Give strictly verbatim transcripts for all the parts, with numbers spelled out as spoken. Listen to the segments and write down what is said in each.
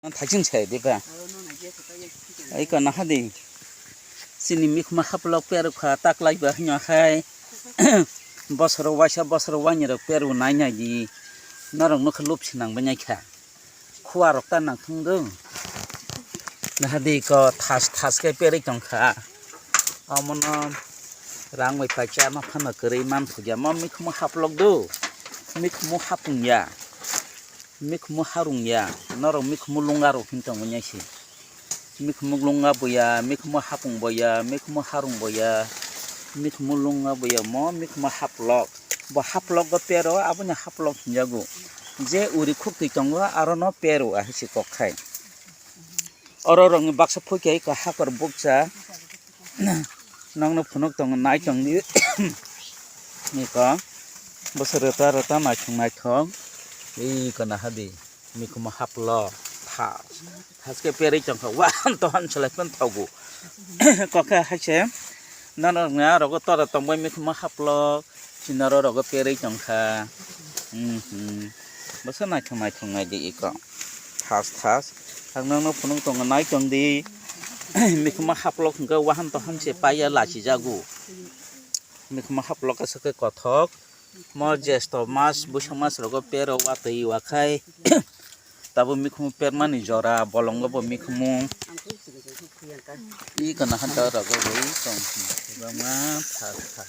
Thaichung sai de ba. Ai ka naha de. Sini mikhma haplok peruk kha taklai ba hino hai. Bosoro waisa bosoro wani rok peru nai nai di. Norok no khe lup sinang bai nai kha. Khua rok ta nang thung do. Naha de ko thas thas khe perui tong kha. Omono rang bai paisa ma phano kwrwi man thokya. Mo mikhma haplok do. Mikhma hapung ya. Mikhmu harung ya, norok mikhmu lunga rok hin tongmani se. Mikhmu lunga bo ya, mikhmu hapung bo ya, mikhmu harung bo ya, mikhmu lunga bo ya, mo mikhmu haplok. Bo haplok bo pero, aboni haplok hinjago. Je uri khuk twi tongo, aro no pero ahi se kok khai. Oro rokni baksa phuikhe iko hakor bukcha. Nokno phunuk tongo, nai tongdi. Iko bwswk rwta rwta naithok naithok. Iko naha di. Mikhumo haplo. Tha. Haske perwi tongkha. Wan to han salai phun thogo. Kokha haise. Nono rokni a rogo tora tongbai mikhumo haplo. Sinaro rogo perwi tongkha. Mhm. Bwswk naithok naithok naidi iko. Thas thas. Ang nokno phunuk tongo, nai tongdi. Mikhumo haplok hwnkhe wahan toham se paiya lachijago. Mikhumo haplok aswk khe kothok. Mo jesto mas, buisok mas rogo pero watwi wakhai. Tabuk mikhumo permani jora, bolongo bo mikhumo. Iko nahan ta rogo bo tong. Bama tha tha.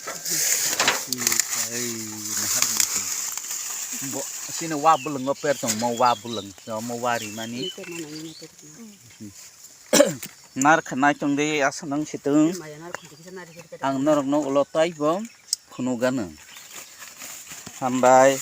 Ei nahan. Bo sini wa bulungo per tong, mo wa bulung, mo wa rimani. Nar khanai tongdi asa nang situng. Ang norokno ulo taibo phunugano. Hambai.